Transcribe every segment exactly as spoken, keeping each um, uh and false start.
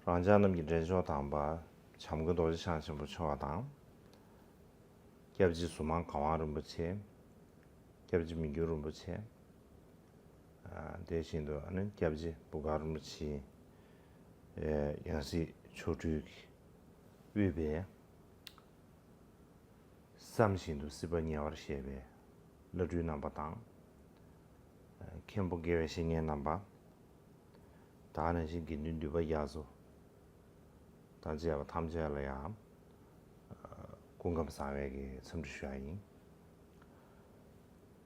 རང་ཅག་རྣམས་ཀྱི་འདྲེན་མཆོག་དམ་པ་བྱམས་མགོན་རྡོ་རྗེ་འཆང་ཆེན་པོ་མཆོག་དང་། སྐྱབས་རྗེ་ཟུར་མང་གར་དབང་རིན་པོ་ཆེ། སྐྱབས་རྗེ་མི་འགྱུར་རིན་པོ་ཆེ། དེ་བཞིན་དུ་ཨ་ནི་སྐྱབས་རྗེ་བུ་གར་རིན་པོ་ཆེའི་ཡང་སྲིད་མཆོག་སྤྲུལ་གྱིས་དབུས་པའི་བསམ་བཞིན་དུ་སྲིད་པ་ཉེ་བར་བཞད་པའི་བླ་སྤྲུལ་རྣམ་པ་དང་། མཁན་པོ་དགེ་བའི་བཤེས་གཉེན་རྣམ་པ། ད་ག་ནང་བཞིན་དགེ་འདུན་འདུས་པ་རྒྱ་མཚོ་དང་བཅས་པ་ཐམས་ཅད་ལ་ཡང་སྐུ་ཁམས་བཟང་བའི་གི་འཚམས་འདྲི་ཞུ་ཡ་ཡིན།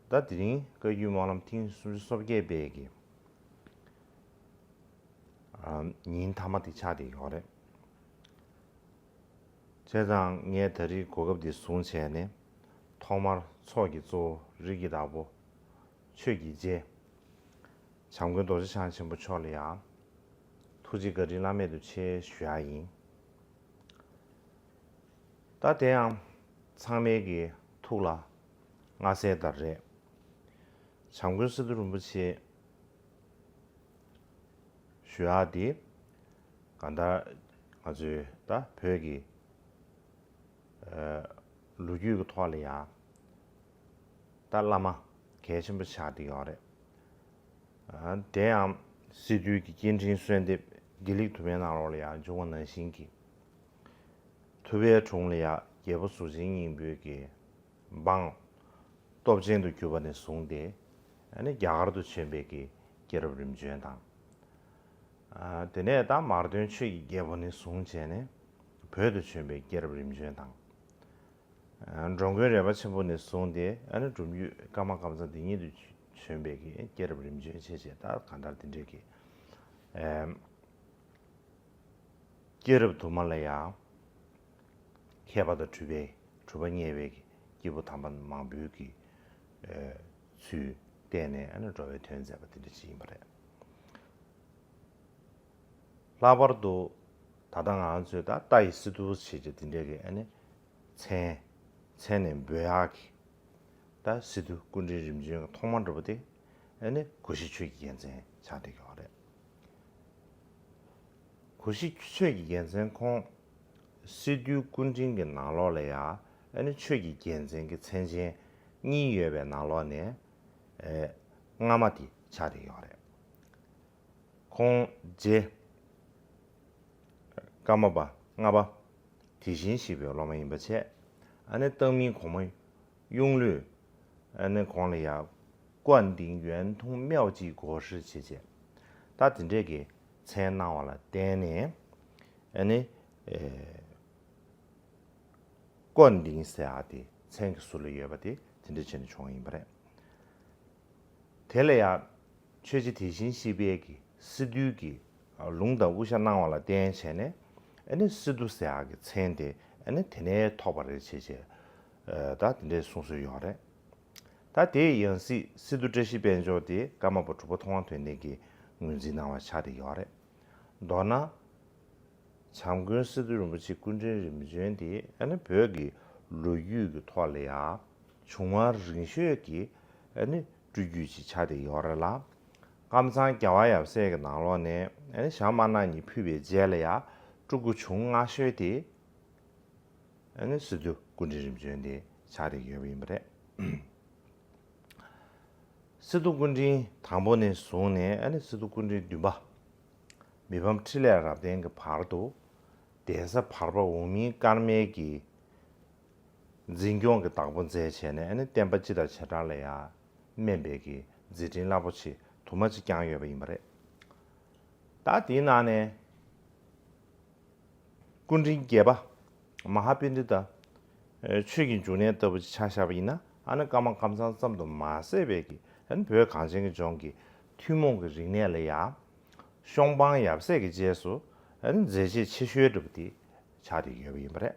ད་དེ་རིང་བཀའ་བརྒྱུད་སྨོན་ལམ་ཐེངས་སུམ་ཅུ་སོ་བརྒྱད་པའི་གི་ཉིན་མཐའ་མ་དེ་ཆགས་བསྡད་ཡོད་རེད། བྱས་ཙང་ངས་ད་རེས་གོ་སྐབས་འདི་བཟུང་བྱས་ནས་ཐོག་མར་ཚོགས་ཀྱི་གཙོ་བོ་རིགས་ཀྱི་བདག་པོ་ཆོས་ཀྱི་རྗེ་བྱམས་མགོན་རྡོ་རྗེ་འཆང་ཆེན་པོ་མཆོག་ལ་ཡང་ཐུགས་རྗེ་བཀའ་དྲིན་བླ་མེད་དུ་ཆེ་ཞུ་ཡ་ཡིན། ད་དེ་ཡང་ཚང་མའི་གི་ཐུགས་ལ་མངའ་གསལ་ལྟར་རེད། བྱམས་མགོན་སི་ཏུ་རིན་པོ་ཆེ་ཞུ་ཡག་དེ་གང་ལྟར་ང་ཚོའི་ད་བོད་ཀྱི་ལོ་རྒྱུས་ཀྱི་ཐོག་ལ་ཡང་ད་བླ་མ་གལ་ཆེན་པོ་ཆགས་བསྡད་ཡོད་རེད། དེ་ཡང་སི་ཏུའི་གི་སྐྱེ་ཕྲེང་གསོལ་འདེབས་དགེ་ལེགས་དུ་མའི་ནང་ལོགས་ལ་ཡང་འབྱུང་བ་ནང་བཞིན་གྱི་ཐུབ་པའི་དྲུང་ལ་ཡང་རྒྱལ་པོ་གཟུགས་ཅན་སྙིང་པོའི་གི་འབངས་སྟོབས་ཆེན་དུ་གྱུར་པ་ནས་བཟུང་སྟེ་ཨ་ནི་རྒྱ་གར་དུ་བྱོན་པའི་གི་སྐྱེས་རབས་རིམ་བྱོན་དང་། དེ་ནས་ད་མར་ཐོན་ཆོས་ཀྱི་རྒྱལ་པོ་ནས་བཟུང་བྱས་ནས་བོད་དུ་བྱོན་པའི་སྐྱེས་རབས་རིམ་བྱོན་དང་། འགྲོ་མགོན་རས་པ་ཆེན་པོ་ནས་བཟུང་སྟེ་ཨ་ནི་སྒྲུབ་བརྒྱུད་ཀརྨ་ཀཾ་ཚང་འདི་ཉིད་དུ་བྱོན་པའི་གི་སྐྱེས་རབས་རིམ་བྱོན་བྱས་བྱས་ད་གང་ལྟར་འདི་འདྲའི་གི་སྐྱེས་རབས་དུ་མ་ལ་ཡང་མཁས་པ་དང་གྲུབ་པའི་གྲུབ་པ་བརྙེས་པའི་གི་སྐྱེས་བུ་དམ་པ་མང་པོའི་གི་ཚུལ་བསྟན་ནས་ཨ་ནི་འགྲོ་བའི་དོན་མཛད་པ་འདི་འདྲ་ཅིག་ཡིན་པ་རེད། ལྷག་པར་དུ་ད་ལྟ་ང་ཚོས་ད་ལྟ་ཡི་སི་ཏུ་བྱེད་ཀྱི་འདི་འདྲའི་གི་ཨ་ནི་མཚན་མཚན་ནས་འབོད་ཡག་གི་ད་སི་ཏུ་སྐུ་ཕྲེང་རིམ་བྱོན་གྱི་ཐོག་མ་འདྲ་པོ་དེ་ཨ་ནི་གོ་ཤྲི་ཆོས་ཀྱི་རྒྱལ་མཚན་ཆགས་བསྡད་ཡོད་རེད། གོ་ཤྲི་ཆོས་ཀྱི་རྒྱལ་མཚན་ཁོང་སི་ཏུའི་སྐུ་ཕྲེང་གི་ནང་ལོགས་ལ་ཡང་ཨ་ནི་ཆོས་ཀྱི་རྒྱལ་མཚན་གྱི་མཚན་ཅན་གཉིས་ཡོད་པའི་ནང་ལོགས་ནས་སྔ་མ་དེ་ཆགས་བསྡད་ཡོད་རེད། ཁོང་རྗེ་ཀརྨ་པ་ལྔ་པ་དེ་བཞིན་གཤེགས་པའི་སློབ་མ་ཡིན་པ་བྱས། ཨ་ནི་ཏང་མིན་གོང་མ་གཡུང་ལོས་ཨ་ནི་ཁོང་ལ་ཡང་ཀོན་ཏིང་ཡོན་ཐུང་མེའོ་ཅི་གོ་ཧྲི་བྱས་བྱས་ད་དེ་འདྲས་ཀྱི་མཚན་གནང་བ་ལ་བརྟེན་ནས་ཨ་ནི་ཀོན་ཏིང་ཟེར་ཡག་དེ་མཚན་གྱི་ཟུར་ལ་ཡོད་པ་དེ་དེ་འདྲས་བྱས་ནས་བྱུང་བ་ཡིན་པ་རེད། དེ་ལ་ཡང་ཆོས་རྗེ་དེ་བཞིན་གཤེགས་པའི་གི་སི་ཏུའི་གི་ལུང་དང་དབུ་ཞྭ་གནང་བ་ལ་བརྟེན་བྱས་ནས་ཨ་ནི་སི་ཏུ་ཟེར་ཡག་གི་མཚན་དེ་ཨ་ནི་དེ་ནས་ཐོགས་པ་རེད་བྱས་བྱས་ད་དེ་འདྲའི་གསུང་སྲོལ་ཡོད་རེད། ད་དེའི་ཡང་སྲིད་སི་ཏུ་བཀྲ་ཤིས་དཔལ་འབྱོར་དེ་ཀརྨ་པ་གྲུབ་པ་མཐོང་བ་དོན་ལྡན་གྱིས་ངོས་འཛིན་གནང་བ་ཆགས་བསྡད་ཡོད་རེད། མདོར་ན། བྱམས་མགོན་སི་ཏུ་རིན་པོ་ཆེ་སྐུ་ཕྲེང་རིམ་བྱོན་དེ་ཨ་ནི་བོད་ཀྱི་ལོ་རྒྱུས་ཀྱི་ཐོག་ལ་ཡང་བྱུང་བ་རིང་ཤོས་ཀྱི་ཨ་ནི་སྤྲུལ་རྒྱུད་ཅིག་ཆགས་བསྡད་ཡོད་རེད་ལ། ཀམ་ཚང་རྒྱལ་བ་ཡབ་སྲས་ཀྱི་ནང་ལོགས་ནས་ཨ་ནི་ཞྭ་དམར་ནག་གཉིས་ཕུལ་བའི་རྗེས་ལ་ཡང་སྤྲུལ་སྐུ་བྱུང་སྔ་ཤོས་དེ་ཨ་ནི་སི་ཏུ་སྐུ་ཕྲེང་རིམ་བྱོན་དེ་ཆགས་བསྡད་ཡོད་པ་ཡིན་པ་རེད། སི་ཏུ་སྐུ་ཕྲེང་དང་པོ་ནས་བཟུང་ནས་ཨ་ནི་སི་ཏུ་སྐུ་ཕྲེང་བདུན་པ། མི་ཕམ་འཕྲིན་ལས་རབ་བརྟན་གྱི་བར་དུ་གདན་ས་བར་པ་འོག་མིན་ཀརྨའི་གི་འཛིན་སྐྱོང་གི་བདག་པོ་མཛད་བྱས་ནས་ཨ་ནི་བསྟན་པ་སྤྱི་དང་བྱེ་བྲག་ལ་ཡང་སྨན་པའི་གི་མཛད་འཕྲིན་རླབས་པོ་ཆེ་དུ་མ་ཅིག་བསྐྱངས་ཡོད་པ་ཡིན་པ་རེད། ད་དེའི་ནང་ནས། སྐུ་ཕྲེང་བརྒྱད་པ། མ་ཧཱ་པཎྜི་ཏ། ཆོས་ཀྱི་འབྱུང་གནས་ལྟ་བུ་ཅིག་ཆ་བཞག་པ་ཡིན་ན་ཨ་ནི་ཀརྨ་ཀམ་ཚང་ཙམ་དུ་མ་ཟད་པའི་གི་ཨ་ནི་བོད་གངས་ཅན་གྱི་ལྗོངས་ཀྱི་ཐུན་མོང་གི་རིག་གནས་ལ་ཡང་ཤོང་སྤང་ཡབ་སྲས་ཀྱི་རྗེས་སུ་ཨ་ནི་མཛད་རྗེས་ཆེ་ཤོས་འདྲ་པོ་དེ་ཆགས་བསྡད་ཡོད་པ་ཡིན་པ་རེད།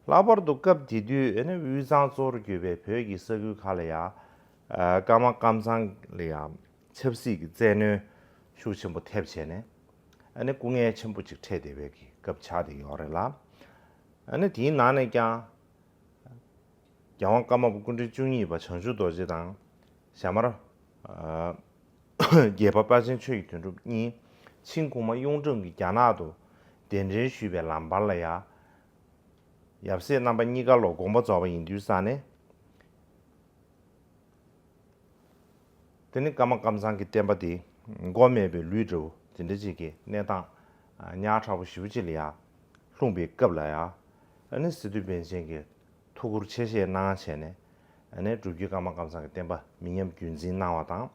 ལྷག་པར་དུ་སྐབས་དེ་དུས་ཨ་ནི་དབུས་གཙང་གཙོ་བོར་གྱུར་པའི་བོད་ཀྱི་ས་ཁུལ་ཁག་ལ་ཡང་ཀརྨ་ཀམ་ཚང་ལ་ཡང་ཆབ་སྲིད་ཀྱི་བཙན་གནོན་ཤུགས་ཆེན་པོ་ཐེབས་བྱས་ནས། ཨ་ནི་སྐུ་ངལ་ཆེན་པོ་ཅིག་འཕྲད་བསྡད་པའི་གི་སྐབས་ཆགས་བསྡད་ཡོད་རེད་ལ། ཨ་ནི་དེའི་ནང་ནས་ཀྱང་རྒྱལ་དབང་ཀརྨ་པ་སྐུ་ཕྲེང་བཅུ་གཉིས་པ་བྱང་ཆུབ་རྡོ་རྗེ་དང་ཞྭ་དམར་རྒྱལ་པོ་དཔལ་ཆེན་ཆོས་ཀྱི་དོན་གྲུབ་གཉིས་ཆིང་གོང་མ་གཡུང་དྲུང་གིས་རྒྱ་ནག་ཏུ་ གདན་འདྲེན་ཞུས་པའི་ལམ་བར་ལ་ཡ། ཡབ་སྲས་རྣམ་པ་གཉིས་ཀ་ལོ་དགོངས་པ་རྫོགས་པ་ཡིན་དུས་ཙང་ནས། དེ་ནི་ཀརྨ་ཀམ་ཚང་གི་བསྟན་པ་དེ་མགོ་མེད་པའི་ལུས་འདྲ་བོ་དེ་འདྲ་ཅིག་གི་གནས་སྟངས་ཉག་ཕྲ་བོ་ཞེ་པོ་ཅིག་ལ་ཡ་ལྷུང་པའི་སྐབས་ལ་ཡ། ཨ་ནི་སི་ཏུ་པཎ་ཆེན་གྱིས་ཐུགས་ཁུར་ཆེ་བཞེས་གནང་བྱས་ནས། ཨ་ནི་སྒྲུབ་བརྒྱུད་ཀརྨ་ཀམ་ཚང་གི་བསྟན་པ་མི་ཉམས་རྒྱུན་འཛིན་གནང་བ་དང་།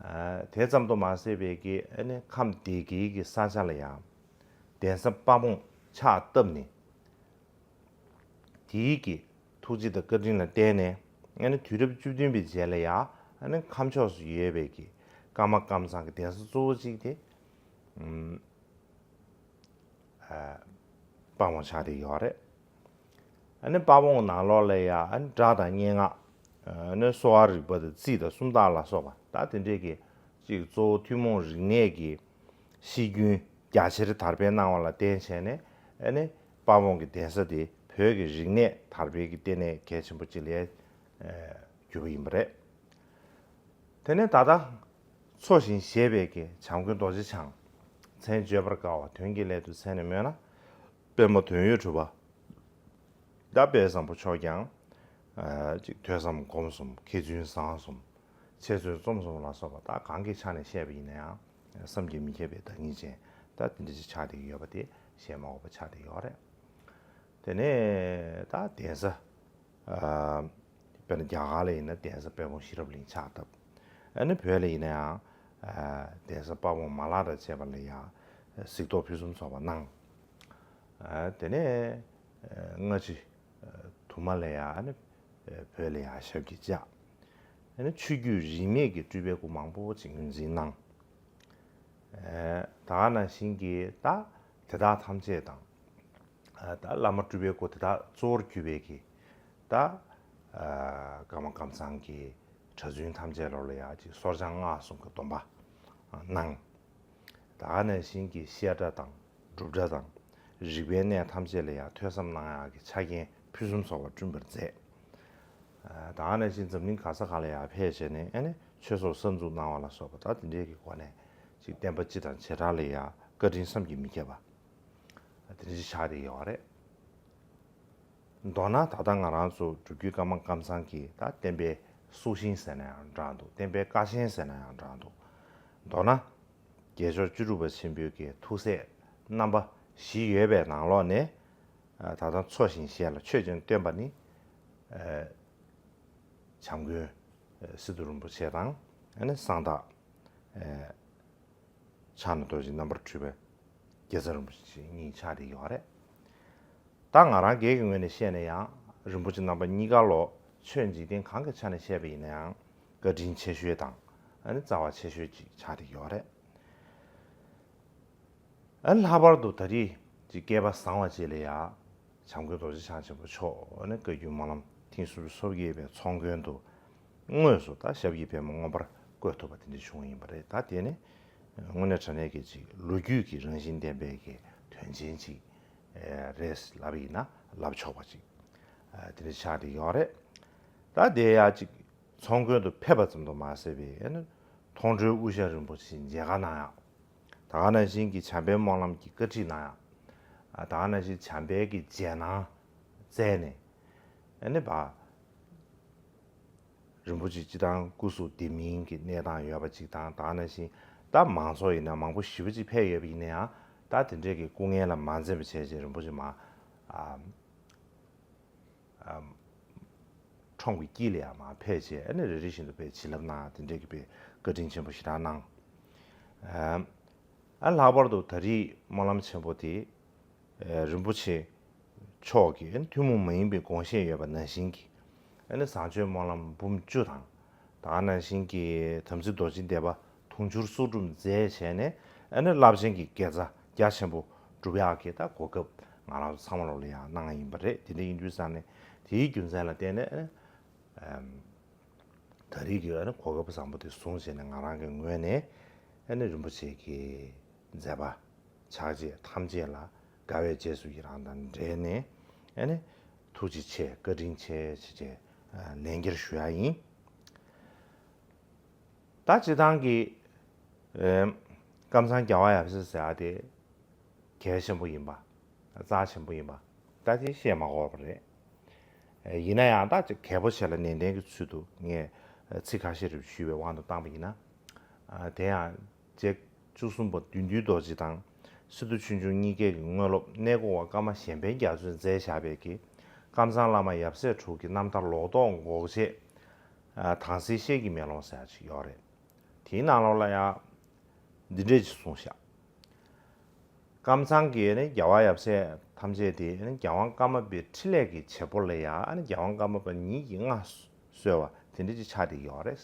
ཨ་དེ་ཙམ་དུ་མ་ཟད་པའི་གི་ཨ་ནི་ཁམས་སྡེ་དགེ་གི་ས་ཆ་ལ་ཡང་གདན་ས་དཔལ་འབོང་ཕྱག་བཏབ་ནས། དེའི་གི་ཐུགས་རྗེ་དང་བཀའ་དྲིན་ལ་བརྟེན་ནས། ཨ་ནི་དུས་རབས་བཅུ་བདུན་པའི་རྗེས་ལ་ཡང་ཨ་ནི་ཁམས་ཕྱོགས་སུ་ཡོད་པའི་གི་ཀརྨ་ཀམ་ཚང་གི་གདན་ས་གཙོ་བོ་གཅིག་དེ་ཨ་དཔལ་འབོང་ཆགས་བསྡད་ཡོད་རེད། ཨ་ནི་དཔལ་འབོང་ནང་ལོགས་ལ་ཡང་ཨ་ནི་སྒྲ་དང་སྙན་ངག་ཨ་ནི་གསོ་བ་རིག་པ་དང་རྩིས་དང་སུམ་རྟགས་ལ་སོགས་པ་ད་དེ་འདྲས་ཀྱི་གཅིག་གཙོ་བོ་ཐུན་མོང་རིག་གནས་ཀྱི་ཤེས་རྒྱུན་རྒྱ་ཆེར་དར་སྤེལ་གནང་བ་ལ་བརྟེན་བྱས་ནས། ཨ་ནི་དཔལ་འབོང་གི་གདན་ས་དེ་བོད་ཀྱི་རིག་གནས་དར་སྤེལ་གྱི་ལྟེ་གནས་གལ་ཆེན་པོ་གཅིག་ལ་གྱུར་པ་ཡིན་པ་རེད། དེ་ནས་ད་ལྟ་འཚོ་ཞིང་གཞེས་པའི་གི་བྱམས་མགོན་རྡོ་རྗེ་འཆང་། མཚན་བརྗོད་པར་དཀའ་བ་དོན་གྱི་སླད་དུ་མཚན་ནས་སྨོས་ན། པདྨ་དོན་ཡོད་གྲུབ་པ། ད་དཔལ་བཟང་པོ་མཆོག་ཀྱང་། ཨ་ཅིག་ཐོས་བསམ་སྒོམ་གསུམ། མཁས་བཙུན་བཟང་གསུམ། འཆད་རྩོད་རྩོམ་གསུམ་ལ་སོགས་པ་ད་གང་གི་ཆ་ནས་བཤད་པ་ཡིན་ན་ཡང་བསམ་གྱིས་མི་ཁྱབ་པའི་བདག་ཉིད་ཅན་ད་དེ་འདྲ་ཅིག་ཆགས་བསྡད་ཡོད་པ་དེ་བཤད་མ་དགོས་པ་ཆགས་བསྡད་ཡོད་རེད། དེ་ནས་ད་གདན་ས། ཨ་དཔེར་ན་རྒྱ་གར་ལ་ཡིན་ན་གདན་ས་དཔལ་འབུམ་ཤེས་རབ་གླིང་ཕྱག་བཏབ། ཨ་ནི་བོད་ལ་ཡིན་ན་ཡང་ཨ་གདན་ས་དཔལ་འབུམ་མ་ལག་དང་བཅས་པ་ལ་ཡང་གཟིགས་རྟོག་ཕུན་སུམ་ཚོགས་པ་གནང་། ཨ་དེ་ནས་ཨ་སྔ་ཕྱི་ཨ་དུ་མ་ལ་ཡང་ཨ་ནི་བོད་ལ་ཡང་ཞབས་ཀྱིས་བཅགས། ཨ་ནི་ཆོས་བརྒྱུད་རིས་མེད་ཀྱི་སྤྲུལ་པའི་སྐུ་མང་པོ་ཅིག་ངོས་འཛིན་གནང་། ཨ་ད་ག་ནང་བཞིན་གྱི་ད་དེ་དག་ཐམས་ཅད་དང་། ཨ་ད་བླ་མ་སྤྲུལ་པའི་སྐུ་དེ་དག་གཙོ་བོར་གྱུར་པའི་གི་ད་ཨ་ཀརྨ་ཀམ་ཚང་གི་གྲྭ་བཙུན་ཐམས་ཅད་ལོག་ལ་ཡ་ཅིག་སོར་བྱང་སྔགས་གསུམ་གྱི་སྡོམ་པ་གནང་། ད་ག་ནང་བཞིན་གྱི་བཤད་གྲྭ་དང་སྒྲུབ་གྲྭ་དང་རིག་པའི་གནས་ཐམས་ཅད་ལ་ཡ་ཐོས་བསམ་གནང་ཡག་གི་ཆ་རྐྱེན་ཕུན་སུམ་ཚོགས་པ་བསྐྲུན་པར་མཛད། ཨ་ད་ག་ནང་བཞིན་འཛམ་གླིང་ག་ས་ག་ལ་ཡ་ཕེབས་བྱས་ནས་ཨ་ནི་ཆོས་ཚོགས་གསར་འཛུགས་གནང་བ་ལ་སོགས་པ་ད་དེ་འདྲའི་གི་སྒོ་ནས་ཅིག་བསྟན་པ་སྤྱི་དང་བྱེ་བྲག་ལ་ཡ་བཀའ་དྲིན་བསམ་གྱིས་མི་ཁྱབ་པ་དེ་འདྲ་ཅིག་ཆགས་བསྡད་ཡོད་རེད། མདོར་ན་ད་ལྟ་ང་རང་ཚོ་སྒྲུབ་བརྒྱུད་ཀརྨ་ཀམ་ཚང་གི་ད་བསྟན་པའི་སྲོག་ཤིང་ཟེར་ན་ཡང་འདྲ་འདུག། བསྟན་པའི་ཀ་ཆེན་ཟེར་ན་ཡང་འདྲ་འདུག། མདོར་ན། རྒྱལ་མཆོག་བཅུ་དྲུག་པ་ཆེན་པོའི་གི་ཐུགས་སྲས་རྣམ་པ་བཞི་ཡོད་པའི་ནང་ལོགས་ནས། ཨ་ད་ལྟ་འཚོ་ཞིང་གཞེས་ལ་ཆོས་ཀྱང་སྟོན་པ་ནི། ཨ་བྱམས་མགོན་ཨ་སི་ཏུ་རིན་པོ་ཆེ་དང་། ཨ་ནི་གསང་བདག་ཨ་ཕྱག་ན་རྡོ་རྗེ་རྣམ་པར་འཕྲུལ་པ་རྒྱལ་ཚབ་རིན་པོ་ཆེ་གཉིས་ཆགས་བསྡད་ཡོད་རེད། ད་ང་རང་སྒེར་གྱི་ངོས་ནས་བཤད་ན་ཡང་རིན་པོ་ཆེ་རྣམ་པ་གཉིས་ཀ་ལོ་ཆོས་འཇིག་རྟེན་གང་གི་ཆ་ནས་བཤད་པ་ཡིན་ན་ཡང་བཀའ་དྲིན་ཆེ་ཤོས་དང་ཨ་ནི་རྩ་བ་ཆེ་ཤོས་ཅིག་ཆགས་བསྡད་ཡོད་རེད། ཨ་ནི་ལྷག་པར་དུ་ད་རེས་ཀྱི་སྐལ་པ་བཟང་བ་ཅིག་ལ་ཡ་བྱམས་མགོན་རྡོ་རྗེ་འཆང་ཆེན་པོ་མཆོག་ཨ་ནི་བཀའ་བརྒྱུད་སྨོན་ལམ་ཐེངས་སུམ་ཅུ་སོ་བརྒྱད་པའི་ཚོགས་མགོན་དུ་དངོས་སུ་ད་ཞབས་ཀྱི་པདྨོ་མངོན་པར་བཀོད་ཐུབ་པ་དེ་འདྲ་བྱུང་བ་ཡིན་པ་རེད། ད་དེ་ནི་དངོས་གནས་དྲང་གནས་ཀྱི་ཅིག་ལོ་རྒྱུས་ཀྱི་རང་བཞིན་ལྡན་པའི་གི་དོན་ཆེན་ཅིག་རེད་ལབ་ཡིན་ན་ལབ་ཆོག་པ་ཅིག་དེ་འདྲ་ཆགས་བསྡད་ཡོད་རེད། ད་དེ་ཡ་ཅིག་ཚོགས་མགོན་དུ་ཕེབས་པ་ཙམ་དུ་མ་ཟད་པའི་ཨ་ནི་མཐོང་གྲོལ་དབུ་ཞྭ་རིན་པོ་ཆེ་མཇལ་ཁ་གནང་ཡག། ད་ག་ནང་བཞིན་གྱི་བྱམས་པའི་སྨོན་ལམ་གྱི་བཀའ་ཁྲིད་གནང་ཡག། ཨ་ད་ག་ནང་བཞིན་བྱམས་པའི་གི་རྗེས་གནང་བསྩལ་ནས་ཨ་ནི་བ་རིན་པོ་ཆེ་སྤྱི་བཏང་སྐུ་གཟུགས་བདེ་མིན་གྱི་གནས་སྟངས་ཡོད་པ་ཅིག་དང་། ད་ག་ནང་བཞིན་ད་མང་ཚོགས་ཡིན་ན་མང་པོ་ཞེ་པོ་ཅིག་ཕེབས་ཡོད་པ་ཡིན་ན་ཡང་ད་དེ་འདྲའི་གི་སྐུ་ངལ་ལ་མ་འཛེམས་པ་བྱས་རྗེས་རིན་པོ་ཆེ་མ་ཨ། ཨམ། ཁྲོམ་གྱི་དཀྱིལ་ལ་ཡང་མར་ཕེབས་བྱས་ཨ་ནི་རེ་རེ་བཞིན་དུ་དཔེ་བྱིན་རླབས་གནང་དེ་འདྲའི་གི་དཔེ་བཀའ་དྲིན་ཆེན་པོ་ཞེ་དྲག་གནང་། ཨམ། ཨ་ལྷག་པར་དུ་ད་རེས་སྨོན་ལམ་ཆེན་པོ་དེ་ཨེ་རིན་པོ་ཆེ་མཆོག་གིས་ཨ་ནི་ཐུན་མོང་མ་ཡིན་པའི་དགོངས་བཞེད་ཡོད་པ་ནང་བཞིན་གྱི་ཨ་ནི་བཟང་སྤྱོད་སྨོན་ལམ་འབུམ་བཅུ་དང་། ད་ག་ནང་བཞིན་གྱི་དམ་ཚིག་རྡོ་རྗེ་བཟླས་པ་དུང་ཕྱུར་སོ་དྲུག་མཛད་བྱས་ནས་ཨ་ནི་རླབས་ཆེན་གྱི་དགེ་རྩ་རྒྱ་ཆེན་པོ་སྒྲུབ་ཡག་གི་ད་གོ་སྐབས་ང་རང་ཚོ་ཚང་མ་ལོག་ལ་ཡང་གནང་ཡིན་པ་རེད། དེ་འདྲ་ཡིན་དུས་ཙང་ནས་དེའི་རྒྱུ་མཚན་ལ་བརྟེན་ནས་ཨ་ནི་ཨམ། ད་རེས་ཀྱི་ཨ་ནི་གོ་སྐབས་བཟང་པོ་དེ་བཟུང་བྱས་ནས་ང་རང་གི་ངོས་ནས་ཨ་ནི་རིན་པོ་ཆེ་གི་མཛད་པ་ཕྱག་རྗེས་ཐམས་ཅད་ལ་དགའ་བའི་རྗེས་སུ་ཡི་རང་དང་འབྲེལ་ནས་ཨ་ནི་ཐུགས་རྗེ་ཆེ་བཀའ་དྲིན་ཆེ་ཞེས་བཅས་ལན་བརྒྱར་ཞུ་ཡ་ཡིན། ད་སྤྱི་བཏང་གི་ཨེམ། ཀམ་ཚང་རྒྱལ་བ་ཡབ་སྲས་ཟེར་ཡ་དེ་ གལ་ཆེན་པོ་ཡིན་པ། རྩ་ཆེན་པོ་ཡིན་པ། ད་དེ་བཤད་མ་དགོས་པ་རེད། ཡིན་ན་ཡང་ད་ཅིག་གལ་པོ་ཆེ་ལ་ནན་ཏན་གྱི་ཚུལ་དུ་ངས་ཚིག་ཁ་ཤས་རེ་ཞུས་པའི་དབང་དུ་བཏང་པ་ཡིན་ན། དེ་ཡང་རྗེ་བཅུ་གསུམ་པ་བདུད་འདུལ་རྡོ་རྗེ་དང་སི་ཏུ་ཆོས་འབྱུང་གཉིས་ཀའི་དངོས་སློབ་གནས་སྐོར་བ་ཀརྨ་གཞན་ཕན་རྒྱ་མཚོས་མཛད་བཞག་པའི་གི་ཀམ་ཚང་བླ་མ་ཡབ་སྲས་དྲུག་གི་རྣམ་ཐར་ལོག་རྟོག་འགོག་བྱེད། དྭངས་གསལ་ཤེལ་གྱི་མེ་ལོང་ཟེར་ཡག་ཅིག་ཡོད་རེད། དེའི་ནང་ལོགས་ལ་ཡང་འདི་འདྲས་ཅིག་གསུངས་ཤག་ཀམ་ཚང་གི་ནི་རྒྱལ་བ་ཡབ་སྲས་ཐམས་ཅད་དེ་ནི་རྒྱལ་དབང་ཀརྨ་པའི་ཕྲིན་ལས་ཀྱི་བྱེད་པོ་ལ་ཡང་ནི་རྒྱལ་དབང་ཀརྨ་པ་ཉིད་ཀྱིས་མངའ་གསོལ་བ་དེ་འདྲ་ཅིག་ཆགས་བསྡད་ཡོད་རེད།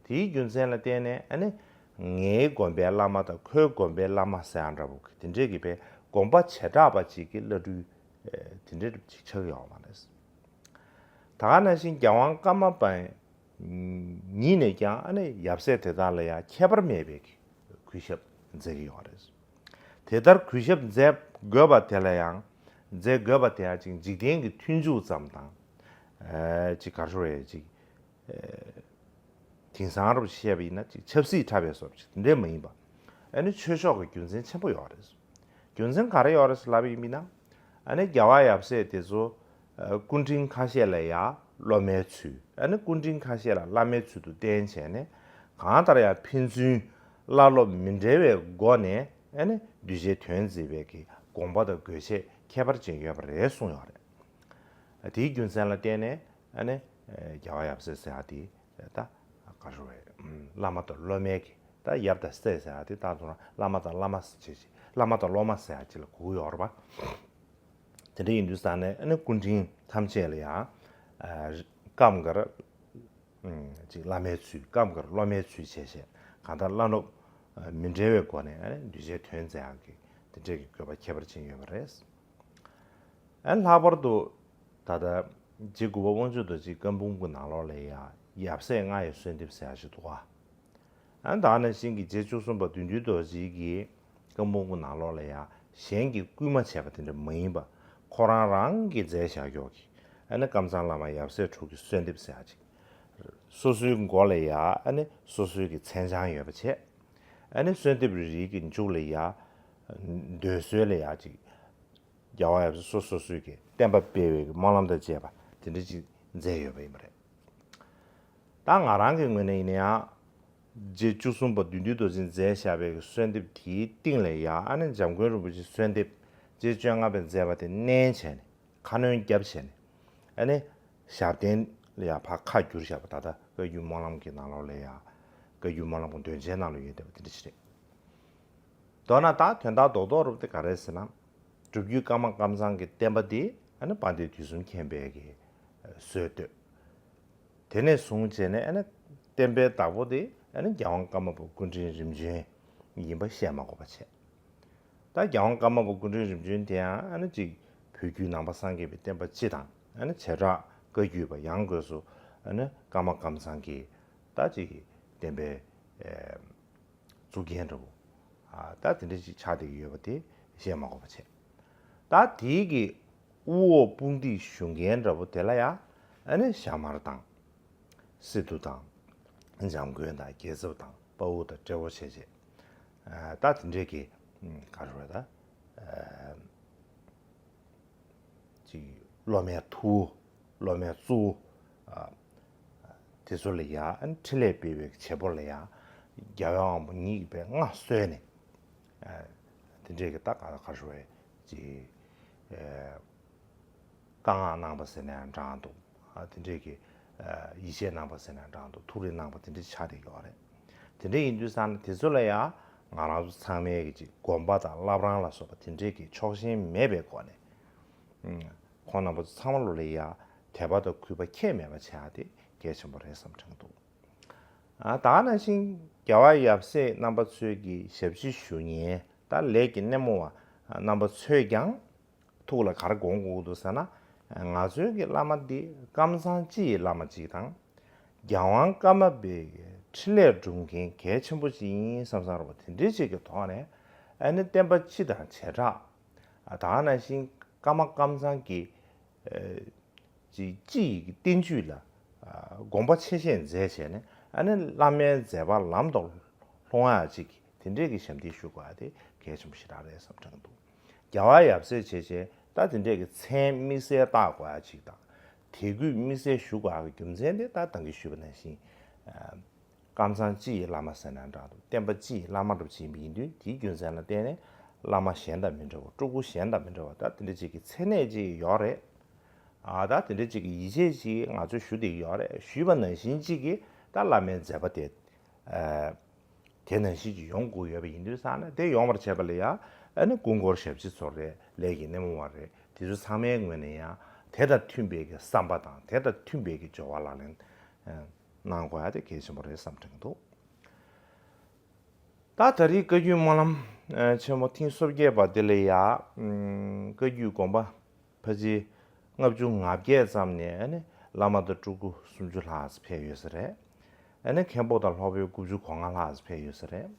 དེའི་རྒྱུ་མཚན་ལ་བརྟེན་ནས་ཨ་ནི་ངའི་དགོན་པའི་བླ་མ་དང་ཁོའི་དགོན་པའི་བླ་མ་ཟེར་ཡག་འདྲ་པོ་དེ་འདྲས་ཀྱི་པའི་དགོངས་པ་བྱེ་བྲག་པ་ཅིག་གི་བླ་སྤྲུལ་དེ་འདྲས་ཅིག་ཆགས་ཡོད་མ་རེད། ད་ག་ནང་བཞིན་རྒྱལ་དབང་ཀརྨ་པ་ཉིད་ནས་ཀྱང་ཨ་ནི་ཡབ་སྲས་དེ་དག་ལ་ཡང་ཁྱད་པར་མེད་པའི་གུས་ཞབས་མཛད་ཀྱི་ཡོད་རེད། དེ་ལྟར་གུས་ཞབས་མཛད་དགོས་པ་དེ་ལ་ཡང་མཛད་དགོས་པ་དེ་ཡང་ཅིག་འཇིག་རྟེན་གྱི་མཐུན་འཇུག་ཙམ་དང་། ཨ་ཅིག་ག་རེ་ཞུ་དགོས་རེད་ཅིག་དེང་སང་རུ་བཤད་པ་ཡིན་ན་ཅིག་ཆབ་སྲིད་འཁྲབ་པའི་བཟོ་འདྲ་ཅིག་དེ་འདྲས་མ་ཡིན་པ། ཨ་ནི་ཆོས་ཕྱོགས་ཀྱི་རྒྱུ་མཚན་ཆེན་པོ་ཡོད་རེད། རྒྱུ་མཚན་ག་རེ་ཡོད་རེད་ལབ་པ་ཡིན་ན། ཨ་ནི་རྒྱལ་བ་ཡབ་སྲས་དེ་ཚོ་སྐུ་ཕྲེང་ཁ་ཤས་ལ་ཡང་སློབ་མའི་ཚུལ། ཨ་ནི་སྐུ་ཕྲེང་ཁ་ཤས་ལ་བླ་མའི་ཚུལ་དུ་བསྟེན་བྱས་ནས་གང་ལྟར་ཡང་ཕན་ཚུན་བླ་སློབ་མི་འབྲལ་བའི་སྒོ་ནས་ཨ་ནི་གདུལ་བྱའི་དོན་མཛད་པའི་གི་དགོངས་པ་དང་དགོས་ཆེད་ཁྱད་པར་ཅན་ཡོད་པ་རེད་གསུངས་ཡོད་རེད། དེའི་རྒྱུ་མཚན་ལ་བརྟེན་ནས་ཨ་ནི་རྒྱལ་བ་ཡབ་སྲས་ཟེར་ཡག་དེ་ད་ག་རེ་ཞུ་དགོས་རེད། བླ་མ་དང་སློབ་མའི་གི་ད་ཡབ་དང་སྲས་ཟེར་ཡག་དེ་ད་དུང་བླ་མ་དང་བླ་མ་ཟེར་བྱས་བླ་མ་དང་སློབ་མ་ཟེར་ཡག་ཅིག་ལ་གོ་གི་ཡོད་རེད་པ། དེ་འདྲ་ཡིན་དུས་ཙང་ནས་ཨ་ནི་སྐུ་ཕྲེང་ཐམས་ཅད་ལ་ཡང་སྐབས་འགར་ཅིག་བླ་མའི་ཚུལ། སྐབས་འགར་སློབ་མའི་ཚུལ་བྱས་བྱས་གང་ལྟར་བླ་སློབ་མི་འབྲལ་བའི་སྒོ་ནས་ཨ་ནི་གདུལ་བྱའི་དོན་མཛད་ཡག་གི་དེ་འདྲའི་གི་དགོས་པ་ཁྱད་པར་ཅན་ཡོད་པ་རེད། ཨ་ནི་ལྷག་པར་དུ་ད་ལྟ་རྗེ་དགུ་པ་དབང་ཕྱུག་རྡོ་རྗེའི་བཀའ་འབུམ་གྱི་ནང་ལོགས་ལ་ཡང་ཡབ་སྲས་ལྔ་ཡི་གསོལ་འདེབས་ཟེར་ཡག་ཅིག་འདུག་ག་ཨ་ནི་ད་ག་ནང་བཞིན་གྱི་རྗེ་བཅུ་གསུམ་པ་བདུད་འདུལ་རྡོ་རྗེ་གི་བཀའ་འབུམ་གྱི་ནང་ལོགས་ལ་ཡང་གཞན་གྱིས་བསྐུལ་མ་བྱས་པ་དེ་འདྲ་མ་ཡིན་པ། ཁོ་རང་རང་གིས་མཛད་བཞག་ཡོད་ཀྱི་ཨ་ནི་ཀམ་ཚང་བླ་མ་ཡབ་སྲས་དྲུག་གི་གསོལ་འདེབས་ཟེར་ཡག་ཅིག་སོ་སོའི་མགོ་ལ་ཡང་ཨ་ནི་སོ་སོའི་གི་མཚན་བྱང་ཡོད་པ་བྱས། ཨ་ནི་གསོལ་འདེབས་རེ་རེ་གི་མཇུག་ལ་ཡང་འདོད་གསོལ་ལ་ཡང་ཅིག་རྒྱལ་བ་ཡབ་སྲས་སོ་སོ་སོས་ཀྱི་བསྟན་པ་སྤེལ་བའི་སྨོན་ལམ་དང་བཅས་པ་དེ་འདྲ་ཅིག་མཛད་ཡོད་པ་ཡིན་པ་རེད། ད་ང་རང་གི་ངོས་ནས་ཡིན་ན་ཡང་རྗེ་བཅུ་གསུམ་པ་བདུད་འདུལ་རྡོ་རྗེས་མཛད་བཞག་པའི་གསོལ་འདེབས་དེའི་སྟེང་ལ་ཡང་ཨ་ནི་འཇམ་མགོན་རིན་པོ་ཆེའི་གསོལ་འདེབས་རྗེ་བཅོ་ལྔ་པས་མཛད་པ་དེ་བསྣན་བྱས་ནས་ཁ་སྣོན་བརྒྱབ་བྱས་ནས་ཨ་ནི་ཞབས་བརྟན་ལ་ཡང་ཕར་ཁ་བསྒྱུར་བཞག་པ། ད་ལྟ་བཀའ་བརྒྱུད་སྨོན་ལམ་གྱི་ནང་ལོགས་ལ་ཡང་བཀའ་བརྒྱུད་སྨོན་ལམ་གྱི་འདོན་ཆའི་ནང་ལ་ཡོད་བསྡད་པ་དེ་འདྲ་ཞིག་རེད། མདོར་ན་ད་དོན་དག་རྡོག་རྡོག་རུབ་དེ་ག་རེ་ཟེར་ན། སྒྲུབ་བརྒྱུད་ཀརྨ་ཀམ་ཚང་གི་བསྟན་པ་འདི་ཨ་ནི་དཔལ་ལྡན་དུས་གསུམ་མཁྱེན་པའི་གི་སྲོལ་བཏོད། དེ་ནས་བཟུང་བྱས་ནས་ཨ་ནི་བསྟན་པའི་བདག་པོ་དེ་ཨ་ནི་རྒྱལ་དབང་ཀརྨ་པ་སྐུ་ཕྲེང་རིམ་བྱོན་ཡིན་པ་བཤད་མ་དགོས་པ་བྱས། ད་རྒྱལ་དབང་ཀརྨ་པ་སྐུ་ཕྲེང་རིམ་བྱོན་དེའང་ཨ་ནི་གཅིག་བོད་བརྒྱུད་ནང་པ་སངས་རྒྱས་པའི་བསྟན་པ་སྤྱི་དང་ཨ་ནི་བྱེ་བྲག་བཀའ་བརྒྱུད་པ་ཡང་སྒོས་སུ་ཨ་ནི་ཀརྨ་ཀམ་ཚང་གི་ད་གཅིག་བསྟན་པའི་གཙུག་རྒྱན་འདྲ་བོ། ཨ་ད་དེ་འདྲ་ཞིག་ཆགས་བསྡད་ཀྱི་ཡོད་པ་དེ་བཤད་མ་དགོས་པ་བྱས། ད་དེའི་གི་དབུ་འོག་དཔུང་སྡེའི་ཞུ་མཁན་འདྲ་བོ་དེ་ལ་ཡང་ཨ་ནི་ཞྭ་དམར་དང་། སི་ཏུ་དང་། འཇམ་མགོན་དང་། རྒྱལ་ཚབ་དང་། དཔའ་བོ་དང་། བྲེ་བོ་བྱས་བྱས། ཨ་ད་དེ་འདྲའི་གི་ག་རེ་རེད་ད། ཨ། ཅིག་སློབ་མའི་ཐུ་བོ། སློབ་མའི་གཙོ་བོ། ཨ། དེ་ཚོ་ལ་ཡང་ཨ་ནི་འཕྲིན་ལས་སྤེལ་བའི་བྱེད་པོ་ལ་ཡང་རྒྱལ་བའི་དབང་པོ་ཉིད་ཀྱིས་པའི་མངའ་གསོལ་ནས། ཨ། དེ་འདྲའི་གི་ད་ག་ལ་ག་རེ་ཞུ་དགོས་རེད། ཅིག་ཨ། བཀའ་མངགས་གནང་བ་ཟེར་ནའང་འདྲ་འདུག་ཨ། དེ་འདྲའི་གི་ཨ། ཡིད་ཆེས་གནང་བ་ཟེར་ནའང་འདྲ་འདུག་ཐུགས་རེ་གནང་བ་དེ་འདྲ་ཆགས་བསྡད་ཡོད་རེད། དེ་འདྲ་ཡིན་དུས་ཙང་ནས་དེ་ཚོ་ལ་ཡང་ང་རང་ཚོ་ཚང་མས་གི་ཅིག་སྒོམ་པ་དང་བླ་བྲང་ལ་སོགས་པ་དེ་འདྲའི་གི་ཕྱོགས་ཞེན་མེད་པའི་སྒོ་ནས། ཁོང་རྣམ་པ་ཚོ་ཚང་མ་ལོ་ལ་ཡ་དད་པ་དང་གུས་པ་ཁྱད་མེད་པ་བྱེད་ཡ་དེ་གལ་ཆེན་པོ་རེད་བསམ་དྲན་འདུག་ཨ། ད་ག་ནང་བཞིན་རྒྱལ་བ་ཡབ་སྲས་རྣམ་པ་ཚོས་ཀྱི་ཞབས་ཕྱི་ཞུ་མཁན་ད་ལས་ཀྱི་སྣེ་མོ་བ་རྣམ་པ་ཚོས་ཀྱང་ཐུགས་ལ་ག་རེ་དགོངས་དགོས་ཀྱི་འདུག་ཟེར་ན། ང་ཚོའི་གི་བླ་མ་འདི་ཀམ་ཚང་སྤྱི་ཡི་བླ་མ་གཅིག་དང་། རྒྱལ་དབང་ཀརྨ་པའི་འཕྲིན་ལས་སྒྲུབ་མཁན་གལ་ཆེན་པོ་ཅིག་ཡིན་བསམ་བསམ་རེད་པ། དེ་འདྲའི་ཅིག་གི་ཐོག་ནས་ཨ་ནི་བསྟན་པ་སྤྱི་དང་བྱེ་བྲག་ད་ག་ནང་བཞིན་ཀརྨ་ཀམ་ཚང་གི་ཨ་ཅིག་སྤྱི་ཡི་གི་བསྟན་བཅོས་ལ་ཨ་དགོངས་པ་ཆེ་བཞེས་མཛད་བྱས་ནས་ཨ་ནི་བླ་མའི་མཛད་པ་ལམ་དུ་ལྷོང་ཡག་ཅིག་དེ་འདྲའི་གི་ཞབས་འདེགས་ཞུ་དགོས་ཡ་དེ་གལ་ཆེན་པོ་ཞེ་དྲག་རེད་བསམ་དྲན་འདུག་རྒྱལ་བ་ཡབ་སྲས་བྱས་བྱས་ད་དེ་འདྲས་ཀྱི་མཚན་དམིགས་བསལ་བཏགས་དགོས་ཡ་ཅིག་དང་། དད་གུས་དམིགས་བསལ་ཞུ་དགོས་ཡ་གི་རྒྱུ་མཚན་དེ་ད་ད་གིན་ཞུས་པ་ནང་བཞིན། ཀམ་ཚང་སྤྱི་ཡི་བླ་མ་ཟེར་ན་འདྲ་འདུག་བསྟན་པ་སྤྱི་ཡི་བླ་མ་འདྲ་པོ་ཅིག་ཡིན་པ་ཡིན་དུས་དེའི་རྒྱུ་མཚན་ལ་བརྟེན་ནས་བླ་མ་གཞན་དང་མི་འདྲ་བ། སྤྲུལ་སྐུ་གཞན་དང་མི་འདྲ་བ། ད་དེ་འདྲ་ཅིག་གི་མཚན་གནས་ཅིག་ཡོད་རེད། ཨ་ད་དེ་འདྲ་ཅིག་གི་ཡིད་ཆེས་ཅིག་ང་ཚོས་ཞུ་བསྡད་ཀྱི་ཡོད་རེད། ཞུས་པ་ནང་བཞིན་ཅིག་གི་ད་བླ་མའི་མཛད་པ་དེ། ཨ་དེ་ནང་བཞིན་ཅིག་ཡོང་དགོས་ཡོད་པ་ཡིན་དུས་ཙང་ནས། དེ་ཡོང་བར་བྱེད་པ་ལ་ཡ་ཨ་ནི་སྐུ་འཁོར་ཞབས་ཕྱི་ཚོགས་རེད། ལས་ཀྱི་སྣེ་མོ་བ་རེད། དེ་ཚོ་ཚང་མའི་ངོས་ནས་ཡང་དེ་དང་མཐུན་པའི་གི་བསམ་པ་དང་དེ་དང་མཐུན་པའི་གི་སྦྱོར་བ་ལག་ལེན་གནང་དགོས་ཡ་དེ་གལ་ཆེན་པོ་རེད་བསམ་དྲན་གྱི་འདུག་ད་ད་རེས་བཀའ་བརྒྱུད་སྨོན་ལམ་ཆེན་མོ་ཐེངས་སོ་བརྒྱད་པ་འདི་ལ་ཡ་བཀའ་བརྒྱུད་དགོན་པ་ཕལ་ཆེར་ལྔ་བཅུ་ང་བརྒྱད་ཙམ་ནས་ཨ་ནི་བླ་མ་དང་སྤྲུལ་སྐུ་སུམ་ཅུ་ལྷག་ཙམ་ཕེབས་ཡོད་ས་རེད། ཨ་ནི་མཁན་པོ་དང་སློབ་དཔོན་དགུ་བཅུ་གོ་ལྔ་ལྷག་ཙམ་ཕེབས་ཡོད་ས་རེད།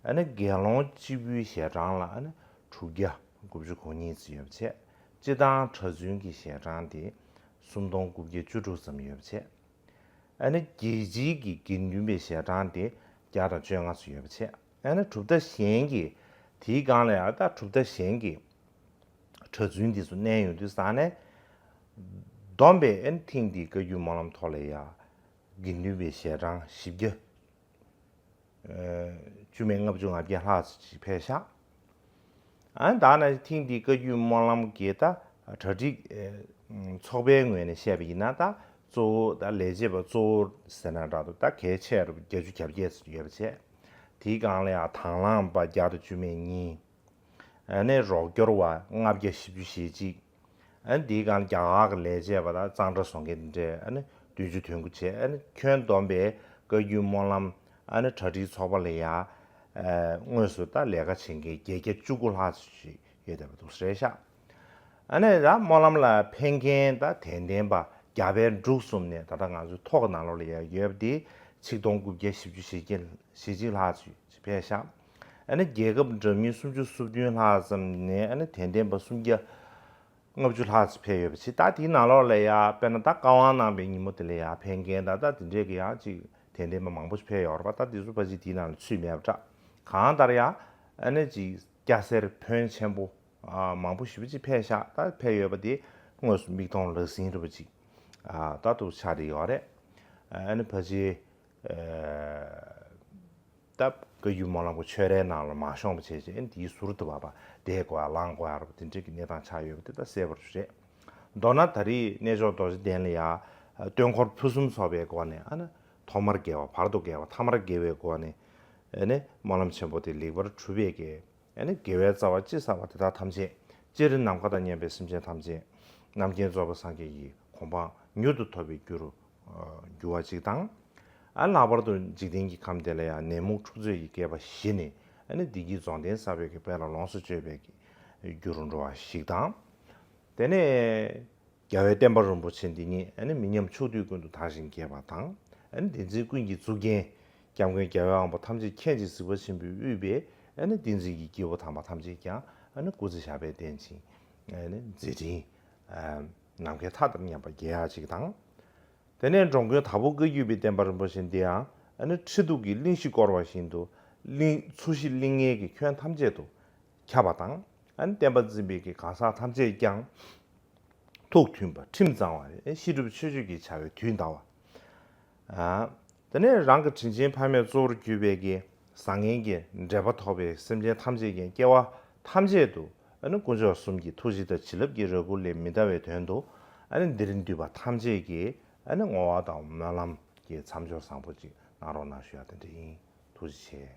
ཨ་ནི་དགེ་སློང་སྤྱི་བོའི་ཞལ་གྲངས་ལ་ཨ་ནི་དྲུག་བརྒྱ་དགུ་བཅུ་གོ་གཉིས་ཙམ་ཡོད་པ་བྱས། སྤྱི་བཏང་གྲྭ་བཙུན་གྱི་ཞལ་གྲངས་དེ་སུམ་སྟོང་དགུ་བརྒྱ་བཅུ་དྲུག་ཙམ་ཡོད་པ་བྱས། ཨ་ནི་རྒྱལ་སྤྱིའི་གི་དགེ་འདུན་པའི་ཞལ་གྲངས་དེ་བརྒྱ་དང་བཅོ་ལྔ་ཙམ་ཡོད་པ་བྱས། ཨ་ནི་གྲུབ་མཐའ་གཞན་གྱི་དེའི་སྒང་ལ་ཡང་ད་གྲུབ་མཐའ་གཞན་གྱི་གྲྭ་བཙུན་དེ་ཚོ་བསྣན་ཡོང་དུས་ཙང་ནས། བསྡོམས་པས་ཨ་ནི་ཐེངས་འདིའི་བཀའ་བརྒྱུད་སྨོན་ལམ་ཐོག་ལ་ཡ་དགེ་འདུན་པའི་ཞལ་གྲངས་བཞི་བརྒྱ་བཅུ་མེད་ལྔ་བཅུ་ང་བརྒྱད་ལྷག་ཙམ་ཅིག་ཕེབས་ཤག་ཨ་ནི་ད་ནི་ཐེངས་འདིའི་བཀའ་བརྒྱུད་སྨོན་ལམ་གྱི་ད་གྲ་སྒྲིག་ཚོགས་པའི་ངོས་ནས་བཤད་པ་ཡིན་ན། ད་གཙོ་བོ་ད་ལས་བྱེད་པ་གཙོ་བོ་ཟེར་ན་འདྲ་འདུག་ད་གལ་ཆེ་རུ་བརྒྱད་ཅུ་གྱ་བརྒྱད་ཙམ་ཡོད་པ་བྱས། དེའི་སྒང་ལ་ཡང་དང་བླངས་པ་བརྒྱ་དང་བཅུ་མེད་གཉིས། ཨ་ནི་རོགས་སྐྱོར་བ་ལྔ་བརྒྱ་བཞི་བཅུ་ཞེ་གཅིག་ཨ་ནི་དེའི་སྒང་ལ་རྒྱ་གར་གྱི་ལས་བྱེད་པ་དང་གཙང་སྦྲ་བཟོ་མཁན་དེ་འདྲས་ཨ་ནི་བདུན་ཅུ་དོན་དགུ་བྱས། ཨ་ནི་ཁྱོན་བསྡོམས་པས་བཀའ་བརྒྱུད་སྨོན་ལམ་ཨ་ནི་གྲ་སྒྲིག་ཚོགས་པ་ལ་ཡ་དངོས་སུ་ད་ལས་ཀ་བྱེད་མཁན་བརྒྱད་བརྒྱ་བཅུ་དགུ་ལྷག་ཙམ་ཞིག་ཡོད་བསྡད་པ་འདུག་ཟེར་ཤག་ཨ་ནི་ད་སྨོན་ལམ་ལ་ཕེབས་མཁན་ད་དད་ལྡན་པ་རྒྱ་བལ་འབྲུག་གསུམ་ནས་ད་ལྟ་ང་ཚོའི་ཐོག་གི་ནང་ལོགས་ལ་ཡ་ཡོད་པ་དེ་ཆིག་སྟོང་དགུ་བརྒྱ་བཞི་བཅུ་ཞེ་གཅིག་ཞེ་གཅིག་ལྷག་ཙམ་ཕེབས་ཤག་ཨ་ནི་རྒྱལ་ཁབ་འདྲ་མིན་སུམ་ཅུ་སོ་བདུན་ལྷག་ཙམ་ནས་ཨ་ནི་དད་ལྡན་པ་སུམ་བརྒྱ་ལྔ་བཅུ་ལྷག་ཙམ་ཕེབས་ཡོད་པ་ཅིག་ད་དེའི་ནང་ལོགས་ལ་ཡ་དཔེར་ན་ད་བཀའ་དབང་གནང་པའི་ཉིན་མོ་དེ་ལ་ཡ་ཕེབས་མཁན་ད་ད་དེ་འདྲས་ཀྱི་ཡང་ཅིག་དད་ལྡན་པ་མང་པོ་ཞིག་ཕེབས་ཡོད་རེད་པ། ད་དེ་ཚོ་ཕལ་ཆེར་དེའི་ནང་ལ་ཚུད་མེད་པ་འདྲ། གང་ལྟར་ཡང་ཨ་ནི་ཅིག་སྐྱ་སེར་ཕོན་ཆེན་པོ་མང་པོ་ཞེ་པོ་ཅིག་ཕེབས་ཤག་ད་ཕེབས་ཡོད་པ་དེ་དངོས་སུ་མིག་མཐོང་ལག་ཟིན་འདྲ་པོ་ཅིག་ད་དུ་ཆགས་བསྡད་ཡོད་རེད། ཨ་ནི་ཕལ་ཆེར། ད་བཀའ་བརྒྱུད་སྨོན་ལམ་གྱི་ཆོས་རའི་ནང་ལ་མ་ཤོང་བ་བྱས་བྱས་ཨ་ནི་དེའི་ཟུར་དུ་བབས་པ་བསྡད་དགོས་ཡ་ལངས་དགོས་ཡ་ར་བ་དེ་འདྲའི་གི་གནས་སྟངས་ཆགས་ཡོད་པ་དེ་ད་གསལ་པོ་རེད། མདོར་ན་ད་རེས་གནས་མཆོག་རྡོ་རྗེ་གདན་ལ་ཡ་སྟོན་འཁོར་ཕུན་སུམ་ཚོགས་པའི་སྒོ་ནས་ཨ་ནི་ཐོག་མར་དགེ་བ་བར་དུ་དགེ་བ་ཐ་མར་དགེ་བའི་སྒོ་ནས་ཨ་ནི་སྨོན་ལམ་ཆེན་པོ་དེ་ལེགས་པར་གྲུབ་པའི་གི་ཨ་ནི་དགེ་བའི་རྩ་བ་ཅི་བསགས་པ་དེ་དག་ཐམས་ཅད་སྤྱིར་ནམ་མཁའ་དང་མཉམ་པའི་སེམས་ཅན་ཐམས་ཅད་རྣམ་མཁྱེན་རྫོགས་པའི་སངས་རྒྱས་ཀྱི་གོ་འཕང་མྱུར་དུ་ཐོབ་པའི་རྒྱུ་རུ་འགྱུར་བ་ཅིག་དང་། ཨ་ལྷག་པར་དུ་འཇིག་རྟེན་གྱི་ཁམས་དེ་ལ་ཡང་ནད་མུག་འཁྲུག་རྩོད་ཀྱི་བསྐལ་པ་ཞི་ནས་ཨ་ནི་བདེ་སྐྱིད་རྫོགས་ལྡན་བསགས་པའི་གི་དཔལ་ལ་ལོངས་སུ་སྤྱོད་པའི་གི་རྒྱུ་རུ་འགྲོ་བ་ཞིག་དང་། དེ་ནས་རྒྱལ་བའི་བསྟན་པ་རིན་པོ་ཆེ་འདི་ཉིད་ཨ་ནི་མི་ཉམས་ཕྱོགས་དུས་ཀུན་ཏུ་དར་ཞིང་རྒྱས་པ་དང་། ཨ་ནི་བསྟན་འཛིན་ཀུན་གྱི་གཙུག་རྒྱན་སྐྱབས་མགོན་རྒྱལ་བའི་དབང་པོ་ཐམས་ཅད་མཁྱེན་ཅིང་གཟིགས་པ་ཆེན་པོས་དབུས་པའི་ཨ་ནི་བསྟན་འཛིན་གྱི་སྐྱེས་བུ་དམ་པ་ཐམས་ཅད་ཀྱང་ཨ་ནི་སྐུ་ཚེ་ཞབས་པད་བརྟན་ཅིང་ཨ་ནི་མཛད་འཕྲིན་ནམ་མཁའི་མཐའ་ལྟར་མཉམ་པར་རྒྱས་ཡག་ཅིག་དང་། དེ་ནས་འགྲོ་མགོན་དྭགས་པོ་བཀའ་བརྒྱུད་པའི་བསྟན་པ་རིན་པོ་ཆེ་འདི་ཡང་ཨ་ནི་ཁྲི་གདུགས་ཀྱི་གླིང་བཞི་བསྐོར་བ་བཞིན་དུ་གླིང་འཚོ་བཞི་གླིང་ལྔའི་གི་ཁྱོན་ཐམས་ཅད་དུ་ཁྱབ་པ་དང་། ཨ་ནི་བསྟན་པ་འཛིན་པའི་གི་གང་ཟག་ཐམས་ཅད་ཀྱང་ཐུགས་མཐུན་པ་ཁྲིམས་གཙང་བ་ཨ་ནི་ཤེས་སྒྲུབ་ཆོས་སྤྱོད་ཀྱི་བྱ་བའི་དུས་འདའ་བ། ཨ། དེ་ནས་རང་གི་དྲིན་ཆེན་ཕ་མའི་གཙོ་བོར་གྱུར་པའི་གི་བཟང་ངན་གྱི་འབྲེལ་པ་ཐོགས་པའི་སེམས་ཅན་ཐམས་ཅད་ཀྱི་སྐྱེ་བ་ཐམས་ཅད་དུ་ཨ་ནི་དཀོན་མཆོག་གསུམ་གྱི་ཐུགས་རྗེ་དང་བྱིན་རླབས་ཀྱི་རེ་སྐུལ་ལས་མི་འདའ་བའི་དོན་དུ་ཨ་ནི་འདིར་འདུས་པ་ཐམས་ཅད་ཀྱིས་ཨ་ནི་བསྔོ་བ་དང་སྨོན་ལམ་གྱི་མཚམས་སྦྱོར་བཟང་པོ་ཅིག་གནང་རོགས་གནང་ཞུ་ཡ་དེ་འདྲ་ཡིན། ཐུགས་རྗེ་ཆེ།